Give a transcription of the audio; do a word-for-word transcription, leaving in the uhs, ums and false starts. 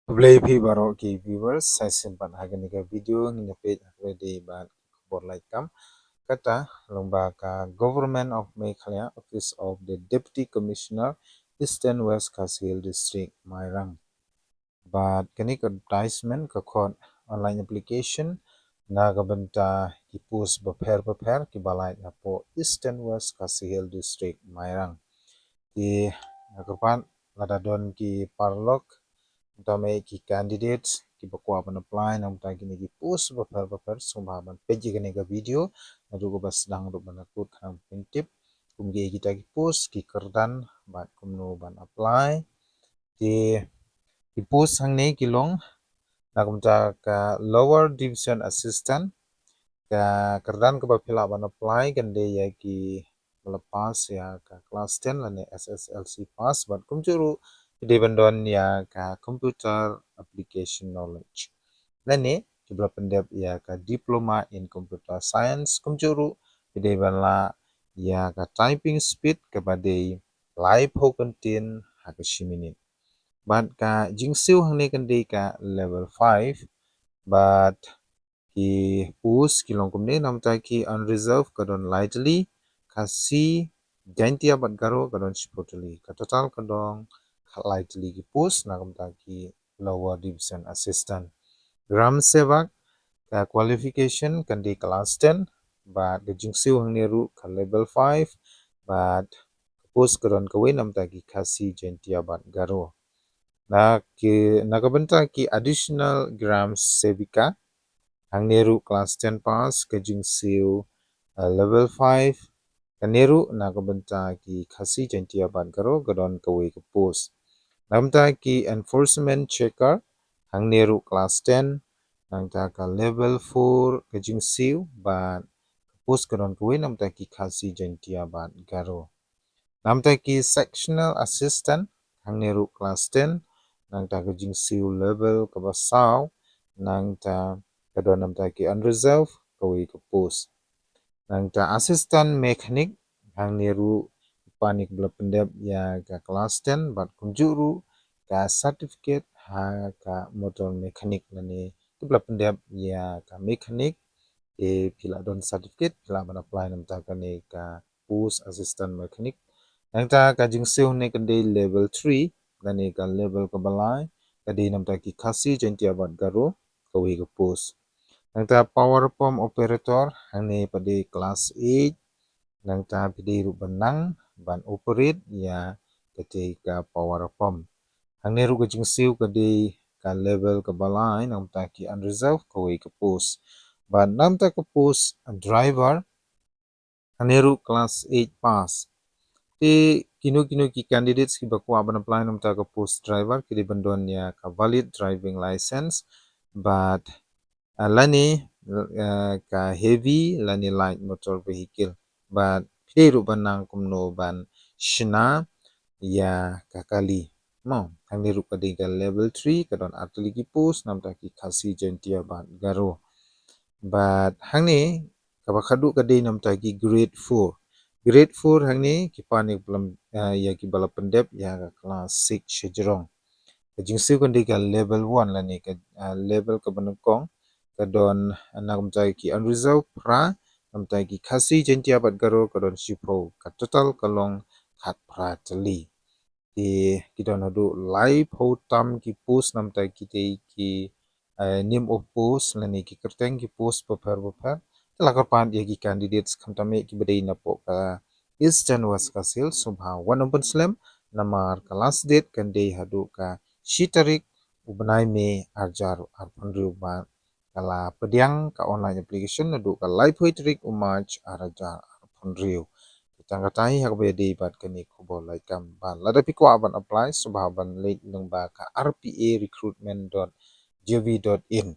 Khublei phi baroh ki viewers, sa shisien pat ha kane ka video ngin ïa peit ha kaba ïadei bad ki khubor lait kam. Kata long ba ka Government of Meghalaya, Office of the Deputy Commissioner, Eastern West Khasi Hills District, Mairang. Bad kane ka advertisement ka khot online application na ka bynta ki post bapher bapher kiba lait hapoh Eastern West Khasi Hills District, Mairang. Te na kyrpad lada don ki paralok, mynta me ki candidate kiba kwah ban apply na ka bynta kine ki post bapher bapher, sngewbha ban peit ïa kane ka video naduh kaba sdang haduh ban kut, khnang ban pyntip kum kiei kita ki post, ki kyrdan bad kumno ban apply. Te ki post hangne ki long na ka bynta ka Lower Division Assistant. Ka kyrdan kaba phi lah ban apply kan dei ïa kiba la pass ïa ka class ten lane S S L C pass, bad kumjuh ruh phi dei ban don ïa ka computer application knowledge lane kiba la pyndep ïa ka Diploma in Computer Science. Kumjuh ruh phi dei ban lah ïa ka typing speed kaba dei laiphew kyntien ha ka shi minit. Bad ka jingsiew hangne kan dei ka level five. Bad ki post ki long kumne: na ka bynta ki unreserved ka don lai tylli, Khasi, Jaintia bad Garo ka don shiphew tylli. Ka total ka don khatlai tylli ki post na ka bynta ki Lower Division Assistant. Gram Sevak, ka qualification kan dei class ten, bad ka jingsiew hangne ruh ka level five, bad ka post ka don kawei na ka bynta ki Khasi, Jaintia bad Garo. Na ki, na ka bynta ki Additional Gram Sevika, hangne ruh class ten pass, ka jingsiew, uh, level five. Kane ruh na ka bynta ki Khasi, Jaintia bad Garo ka don kawei ka post. Na ka bynta ki Enforcement Checker, hangne ruh class ten, na ka bynta ka level four ka jingsiew, bad ka post ka don kawei na ka bynta ki Khasi, Jaintia bad Garo. Na ka bynta ki Sectional Assistant, hangne ruh class ten, na ka bynta ka jingsiew level kaba saw, na ka bynta ka don na ka bynta ki unreserved kawei ka post. Na ka bynta Assistant Mechanic, hangne ruh ki pan ïa kiba la pyndep ïa ka class ten bad kumjuh ruh ka certificate ha ka motor mechanic lane kiba la pyndep ïa ka mechanic. Te phi lah don certificate, phi lah ban apply na ka bynta kane ka post Assistant Mechanic. Na ka bynta ka jingsiew hangne kan dei level three lane ka level kaba lai, ka dei na ka bynta ki Khasi, Jaintia bad Garo kawei ka post. Na ka bynta Power Pump Operator, hangne pat dei class eight, na ka bynta phi dei ruh ban nang ban operate ïa katei ka power pump. Hangne ruh ka jingsiew ka dei ka level kaba lai, na ka bynta ki unreserved kawei ka post. Bad na ka bynta ka post driver, hangne ruh class eight pass. Te kino kino ki candidates kiba kwah ban apply na ka bynta ka post driver ki dei ban don ïa ka valid driving license, bad, uh, lane, uh, ka heavy lane light motor vehicle. Bad phi dei ruh ban nang kumno ban shna ïa ka kali. Mo, hangne ruh ka dei ka level three, ka don ar tylli ki post na ka bynta ki Khasi, Jaintia bad Garo. Bad hangne kaba khadduh ka dei na ka bynta ki grade four. Grade four hangne ki pan ïa kiba la, eh, ïa kiba la pyndep ïa ka class six shajrong. Ka jingsiew kan dei ka level one lane ka, eh, level kaba nyngkong, ka don na ka bynta ki unreserved phra, na ka bynta ki Khasi, Jaintia bad Garo ka don shiphew, ka total ka long khatphra tylli. Te ki don haduh laiphew tam ki post na ka bynta kitei ki, eh, name of post lane ki kyrteng ki post bapher bapher. Te la kyrpad ïa ki candidates khamtam eh kiba dei napoh ka Eastern West Khasi Hills, sngewbha wan ym pynslem, namar ka last date kan dei haduh ka shi tarik u bnai May arhajar arphew hynriew bad ka la pdiang ka online application naduh ka laiphew tarik u March arhajar arphew hynriew. Te tang katei ha kaba ïadei bad kane ka khubor lait kam. Bad lada phi kwah ban apply, sngewbha ban leit lyngba ka R P A recruitment dot G O V dot in.